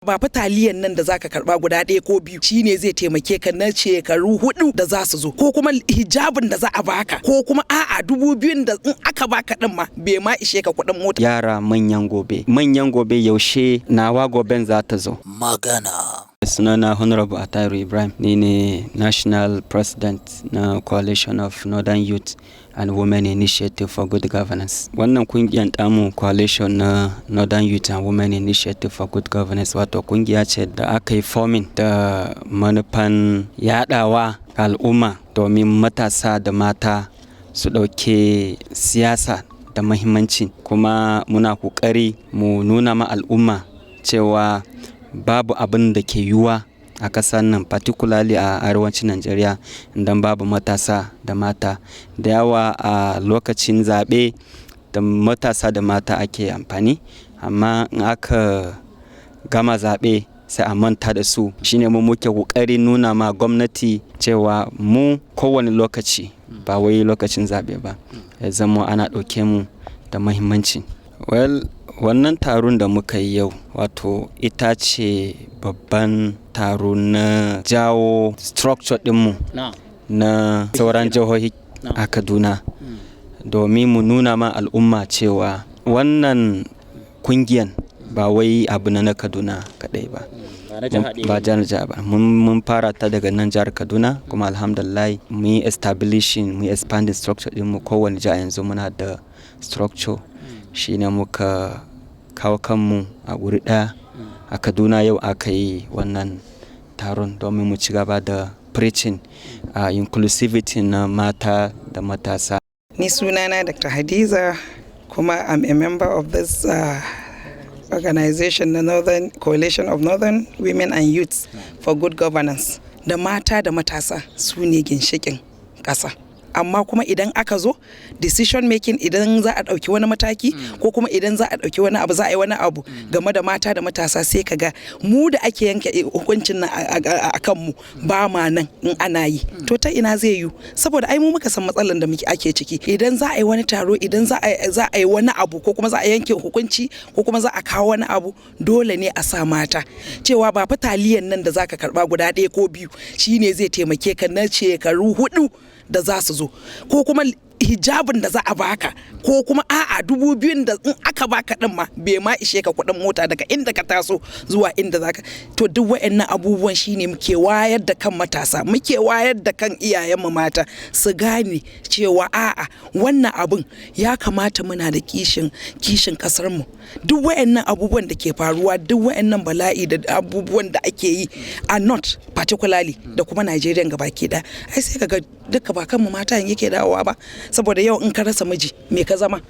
Ba fa taliyan nan da zaka karba guda ɗaya ko biyu shine zai taimake ka na shekaru 4 da za su zo, ko kuma hijabin da za a baka, ko kuma a'a, 2000 da in aka baka din ma bai ma ishe ka kuɗin mota. Yara manyan gobe, manyan gobe, yaushe nawa goben za ta zo? Magana. Sunana Honorable Ataru Ibrahim, ni ne National President na Coalition of Northern Youth and Women Initiative for Good Governance. Wannan kungiyar tamu, Coalition na Northern Youth and Women Initiative for Good Governance, wato kungiya ce da aka yi forming da manufan yadawa al'umma domin matasa da mata su ɗauke siyasa da mahimmanci, kuma muna ƙoƙari mu nuna ma al'umma cewa babu abin da ke yiwuwa a ƙasar nan, particularly a arewacin Najeriya, idan babu matasa da mata. Da yawa a lokacin zaɓe da matasa da mata ake amfani, amma in aka gama zaɓe sai a manta da su. Shine mu muke ƙoƙari nuna ma gwamnati cewa mu kowane lokaci, ba wai lokacin zaɓe ba, ya zama ana ɗauke mu da mahimmanci. Well, wannan taron da muka yi yau, wato ita ce babban taro na jawo structure ɗinmu na sauran jihohi a Kaduna, domin mu nuna ma al'umma cewa wannan kungiyan ba wai abu na Kaduna kaɗai ba, ba jihar jiha ba. Mun fara ta daga nan jihar Kaduna, kuma alhamdulillah mun yi establishing, mun yi expanding structure ɗinmu kowane jiha. Yanzu muna da structure. Shine muka kawo kanmu a wuri ɗaya a Kaduna yau aka yi wannan taron domin mu ci gaba da preaching inclusivity na mata da matasa. Ni sunana Dr. Hadiza, kuma I'm a member of this organization, the Northern Coalition of Northern Women and Youths for Good Governance. Da mata da matasa su ne ginshikin ƙasa. Amma kuma idan aka zo decision making, idan za a ɗauki wani mataki ko kuma idan za a ɗauki wani abu, za a yi wani abu game da mata da matasa, sai ka ga mu da ake yanke hukuncin nan a kanmu ba ma nan in ana yi. To ta ina zai yiwu? Saboda ai mu muka san matsalan da muke ake ciki. Idan za a yi wani taro, idan za a yi wani abu, ko kuma za a yanke hukunci, ko kuma za a kawo wani abu, dole ne a sa mata. Cewa ba fa taliyan nan da zaka karba guda ɗaya ko biyu shine zai taimake ka na shekaru 4 da za su zo, ko kuma hijabin da za a baka, ko kuma a'a, 2000 da in aka baka din ma bai ma ishe ka kuɗin mota daga inda ka taso zuwa inda zaka. To duk waɗannan abubuwan shine muke wayar da kan matasa, muke wayar da kan iyayenmu mata su gane cewa a'a, wannan abun ya kamata muna da kishin kasar mu. Duk waɗannan abubuwan da ke faruwa, duk waɗannan bala'i da abubuwan da ake yi a North particularly da kuma Nigeria gabaki ɗaya, ai sai kaga duka ba kanmu mata yake dawowa ba. Saboda yau in ka rasa miji, me ka zama?